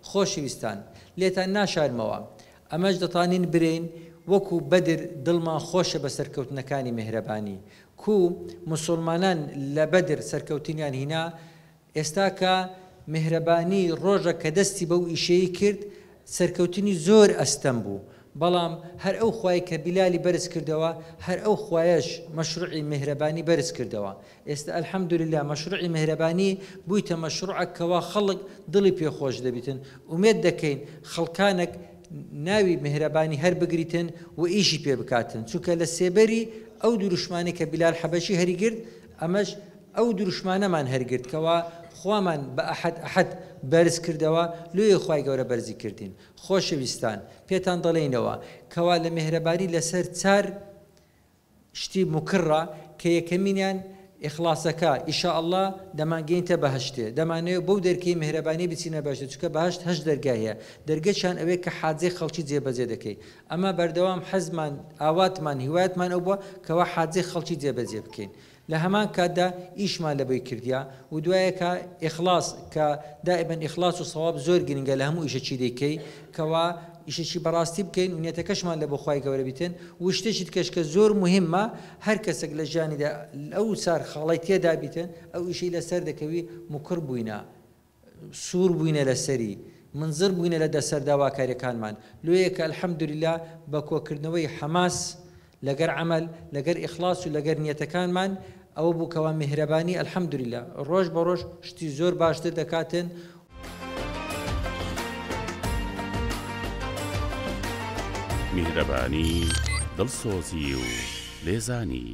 خۆشەویستان لێتان ناشارمەوە ئەمەش دەتانین برێین وەکو بەدر دڵمان خۆشە بە سەرکەوتنەکانی میهرەبانی کو موسوڵمانان لە بەدر سەرکەوتنیان هینا ئێستا کە میهرەبانی ڕۆژە کە دەستی بەو ئیشەی کرد سەرکەوتنی زۆر ئەستەم بوو بەڵام هەر ئەو خوای کە بیلالی بەرز کردەوە هەر ئەو خوایەش مەشروعی میهرەبانی بەرز کردەوە ئێستا الحمدللە مەشروعی میهرەبانی بوویتە مەشروعەک کەوا خەڵک دڵی پێ خۆش دەبیتن ئومێد دەکەین خەڵکانەک ناوی میهرەبانی هەر بگریتن و ئیشی پێ بکاتن چونکە لە سێبەری ئەو دروشمانەی کە بیلال حەبەشی هەریگرت ئەمەش ئەو دروشمانەمان هەرگرت کەوا خوامان بە ئەحەد ئەحەد بەرز کردەوە لۆیە خوای گەورە بەرزی کردین خۆشەویستان پێتان دەڵێینەوە کەوا لە میهرەبانی لەسەر چار شتی مکڕە کە یەکەمینیان ئیخڵاسەکە ئیشائەڵا دەمانگەینتە بەهەشتێ دەمانەوێ بەو دەرکەی میهرەبانی بچینە بەهەشتێ چونکە بەهەشت هەشت دەرگای هەیە دەرگەکیان ئەوەیە کە حاجەی خەڵکی جێبەجێ دەکەی ئەمە بەردەوام حەزمان ئاواتمان هیوایەتمان ئەو بووە کەوا حاجەی خەڵکی جێبەجێ بکەین لە هەمان کاتدا ئیشمان لە بۆی کردیە و دوایە کە ئیخلاص کە دائیمەن ئیخلاص و سەواب زۆر گرنگە لە هەموو ئیشەکی دەیکەی کەوا ئیشەکی بەڕاستی بکەین و نیەتەکەشمان لە بۆ خوای گەورە بیتن و شتێکی دیکەش کە زۆر موهیمە هەر کەسێک لە ژیانیدا ئەو چار خاڵەی تێدا بیتن ئەو ئیشەی لەسەر دەکەوی مکوڕ بووینە سوور بووینە لەسەری، منزڕ بووینە لە دەسەر داواکاریەکانمان، لۆیە کە الحمدللە بە کۆکردنەوەی حەماس لەگەر عەمەل، لەگەر ئیخڵاس و لەگەر نیەتەکانمان، ئەوە بوو کەوا میهرەبانی الحمدللە ڕۆژ بە ڕۆژ شتی زۆر باشتر دەکاتن. میهرەبانی، دڵسۆزی و لێزانی.